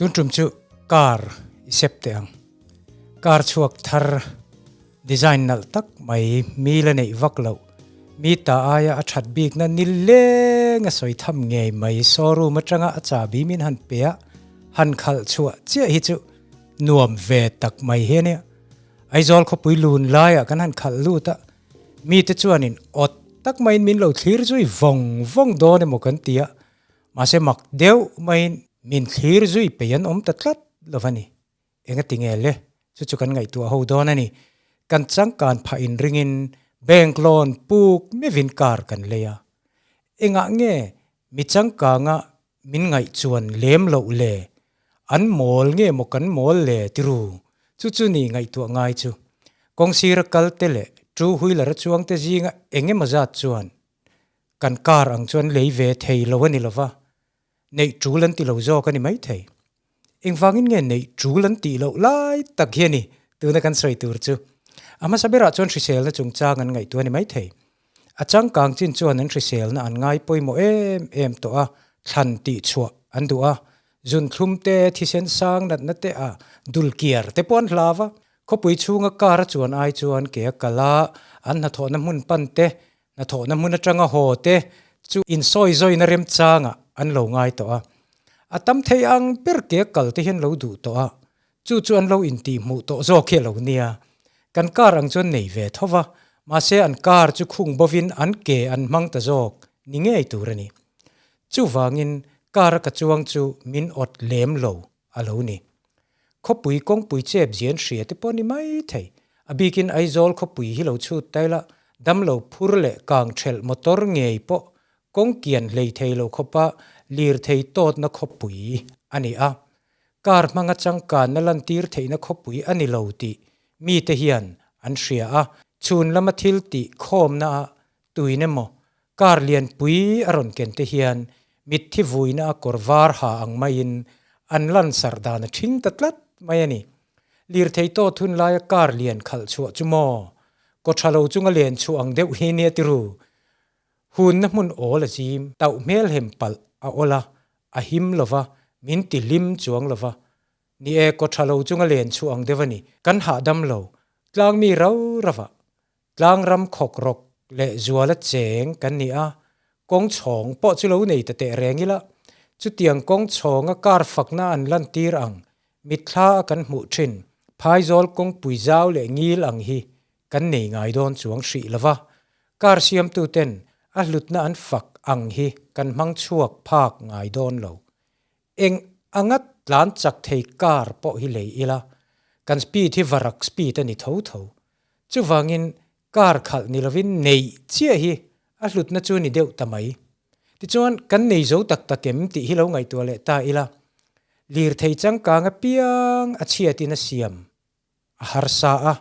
Tun tum chu car i sep teh ang. Car chhuak thar design nalh tak mai mi la neih vak loh. Mi ta aia a that bikna ni leng a sawi tham ngei mai showroom atanga a chahbi min han pe a, han khalh chhuah chiah hi chu nuam ve tak mai hi a nia. Aizawl khawpui lun laiah kan han khalh lut a, mite chuanin awt tak maiin min lo thlir zui vawng vawng dawn emaw kan ti a, mahse mak deuh maiin min thlir zui peih an awm ta tlat lo va ni. Engati nge le? Chu chu kan ngaihtuah ho dawn a ni. Kan changkan phah inringin bank loan puk mevin car kan lei a. Engah nge mi changkanga Min ngaih chuan lem loh le, an mawl nge maw kan mawl le tiru, chu chu ni ngaihtuah ngai chu. Kawng sira kal te leh two wheeler a chuang te zinga eng emaw zat chuan kan car ang chuan lei ve thei lo a ni lova, neih tul an ti lo zawk a ni maithei. Engvangin nge neih tul an tih loh lai tak hi a ni tuna kan sawi tur chu. A hmasa berah chuan hriselna chungchang an ngaihtuah a ni maithei. A changkang chin chuan an hriselna an ngai pawimawh em em tawh a, thlan tih chhuah an duh a, zunthlum te, thisen sang natna te a dul kiar te pawh an hlau a. Khawpui chhunga car a chuan ai chuan ke a kal a, an hnathawhna hmun pan te, hnathawhna hmun atanga haw te chu insawizawina remchangah an lo ngai tawh a. A tam thei ang ber ke a kal te hian lo duh tawh a, Chu chu an lo intihhmuh tawh zawk hi a lo nia. Kan car ang chuan nei ve tho va, mahse an car chu khung bovin an ke an hmang ta zawk ni ngei tur a ni. Chuvangin car a ka chuang chu min awt lem lo a lo ni. Khawpui kawngpui chep zian hria te pawh ni mai thei. A bikin Aizawl khawpui hi lo chhut ta ila, damlo phur leh kang thelh motor ngei pawh kawng kian hlei thei lo khawpa lirthei tawtna khawpui a ni a. Car hmanga changkanna lantir theihna khawpui a ni lo tih mite hian an hria a, chhun lama thil tih khawmna ah tuin emaw car lianpui a rawn ken te hian mitthi vuina a kawr var ha ang maiin an lansarh dan a thing ta tlat mai a ni. Lirthei tawt hun laia car lian khalh chhuah chu maw? Kaw tha lo chunga len chhuah ang deuh hi nia tiru? Hunna hmun awl a zim, tauh hmel hem palh a awl a, a him lo va, min ti hlim chuang lo va. Ni e, kaw tha lo chunga len chhuah ang deuh a ni. Kan hahdam lo, tlangmi rau rava, tlangram khawk rawk leh zuala cheng kan ni a, kawng chhawng pawh chu lo nei ta teh reng ila, chutiang kawng chhawnga kar fakna an lantir ang, mitthla a kan hmuh thin, phaizawl kawngpui zau leh ngil ang hi kan nei ngai dawn chuang hrih lo va, car siamtuten a hlutna an fak ang hi kan hmang chhuak phak ngai dawn lo. Eng anga tlan chak thei car pawh hi lei ila, kan speed hi varak speed a ni tho tho. Chuvangin car khalh ni lovin neih chiah hi a hlutna chu ni deuh ta mai. Tichuan kan nei zo tak tak em tih hi lo ngaihtuah leh ta ila, lirthei changkang apiang a chhiatin a siam. A harsa a,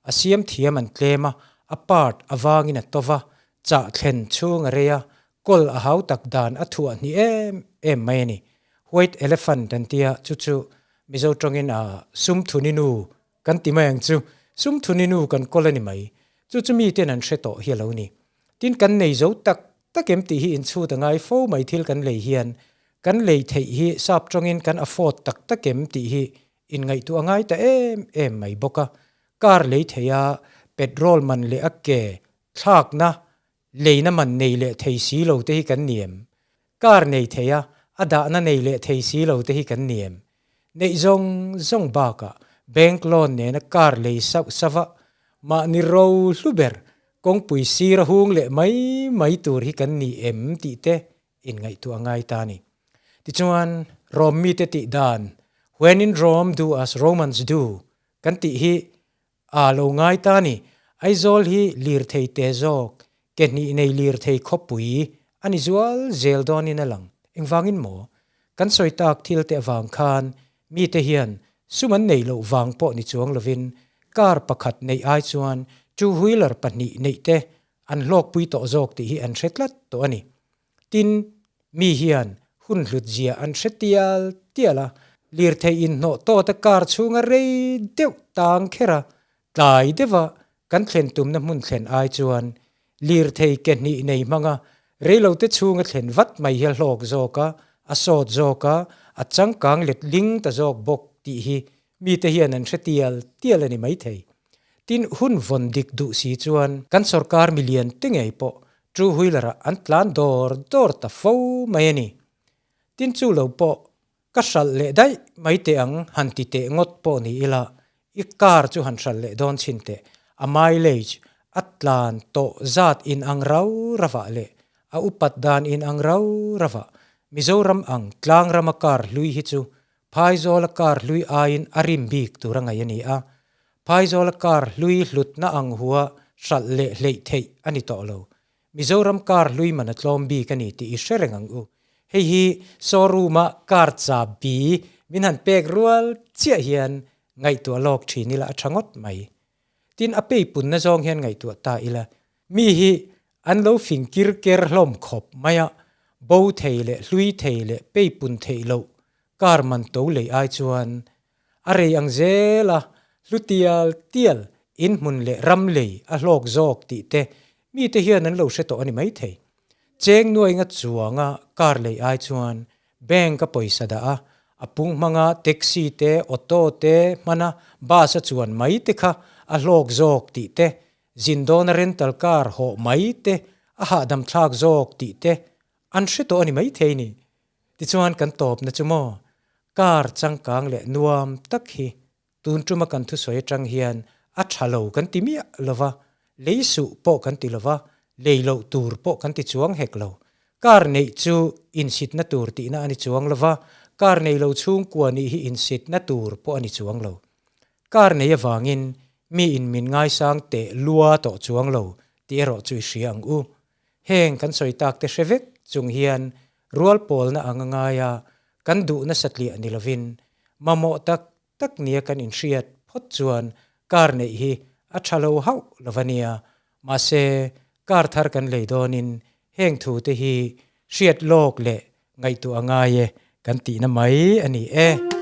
a siam thiam an tlem a, a part avangin a to va, chah thlen chhung a rei a, kawl a hau tak dan a thuah hnih em em mai a ni. White elephant an tia, chu chu Mizo tawngin a sum thuni nu kan ti mai ang chu, sum thuni nu kan kawl a ni mai. Chu chu miten an hre tawh hi a lo ni. Tin kan nei zo tak tak em tih hi inchhut a ngai fo mai thil kan lei hian kan lei theih hi sap tawngin kan afford tak tak em tih hi Inngaihtuah a ngai ta em em mai bawk a, car lei thei a, petrol man leh a ke thlakna leina man nei leh thei si lo te hi kan ni em? Car nei thei a, a dahna nei leh thei si lo te hi kan ni em? Neih zawng zawng bakah bank loan nena car lei sauh sauh a, mahni ro hlu ber kawngpui sir a hung leh mai mai tur hi kan ni em tih te inngaihtuah a ngai ta a ni. Tichuan, Rom mite tih dan, When in Rome do as Romans do, kan tih hi aa lo ngai ta a ni. Aizawl hi lirthei te zawk, ke hnih nei lirthei khawpui a ni zual zel dawnin a lang. Engvangin maw? Kan sawi tak thil te avang khan mite hian sum an neih loh vang pawh ni chuang lovin car pakhat neih ai chuan two wheeler pahnih neih te an hlawkpui tawh zawk tih hi an hre tlat tawh a ni. Tin, mi hian hun hlut zia an hre tial tial a, lirthei inhnawh tawta car chhunga rei deuh tang kher a, tlai deuha kan thlen tumna hmun thlen ai chuan lirthei ke hnih nei hmanga reilote chhunga thlen vat mai hi a hlawk zawk a, a sawt zawk a, a changkang let ling ta zawk bawk tih hi mite hian an hre tial tial a ni maithei. Tin, hun vawn dik duh si chuan kan sorkar milian te ngei pawh two wheeler ah an tlan dawr dawr ta fo mai a ni. Tin chu lo pawh ka hralh leh daih mai teh ang han ti teh ngawt pawh ni ila, i car chu han hralh leh dawn chhin teh, a mileage a tlan tawh zat in ang rau ravah leh a upat dan in ang rau ravah Mizoram ang tlang rama car hlui hi chu Phaizawla car hlui aiin a rim bik tur a ngaih a ni a, Phaizawla car hlui hlutna ang hua hralh leh hleih theih a ni tawh lo. Mizoram car hlui man a tlawm bik a ni tih i hre reng ang u. Hei hi showroom a car chahbi min han pek rual chiah hian ngaihtuah lawk thin ila a tha ngawt mai. Tin a pei punna zawng hian ngaihtuah ta ila mi hi an lo fing kir ker hlawm khawp mai a, bo thei leh hlui thei leh pei pun theih loh car man to lei ai chuan A rei ang zel a, hlu tial tial, in hmun leh ram lei a hlawk zawk tih te mite hian an lo hre tawh a ni maithei. Cheng nuainga chuanga car lei ai chuan bank a pawisa dah a, a pung hmanga taxi te, auto te hmana bus a chuan mai te kha a hlawk zawk tih te, zin dawna rental car hawh mai te a hahdam thlak zawk tih te an hre tawh a ni maithei ni. Tichuan kan tawpna chu maw, car changkang leh nuam tak hi tun tuma kan thusawi atang hian a tha lo kan ti miah lova, lei suh pawh kan ti lova, lei loh tur pawh kan ti chuang hek lo. Car neih chu insitna tur tihna a ni chuang lova, car nei lo chhungkua nih hi insitna tur pawh a ni chuang lo. Car nei avangin mi in min ngaisang teh lua tawh chuang lo tih erawh chu i hria ang u. Heng kan sawi tak te hre vek chung hian rual pawlna ang a ngai a, kan duh nasa tliah ni lovin mamawh tak tak nia kan inhriat phawt chuan car neih hi a tha lo hauh lo va nia. Mahse, car thar kan lei dawnin heng thu te hi hriat lawk leh ngaihtuah a ngai e kan tihna mai a ni e.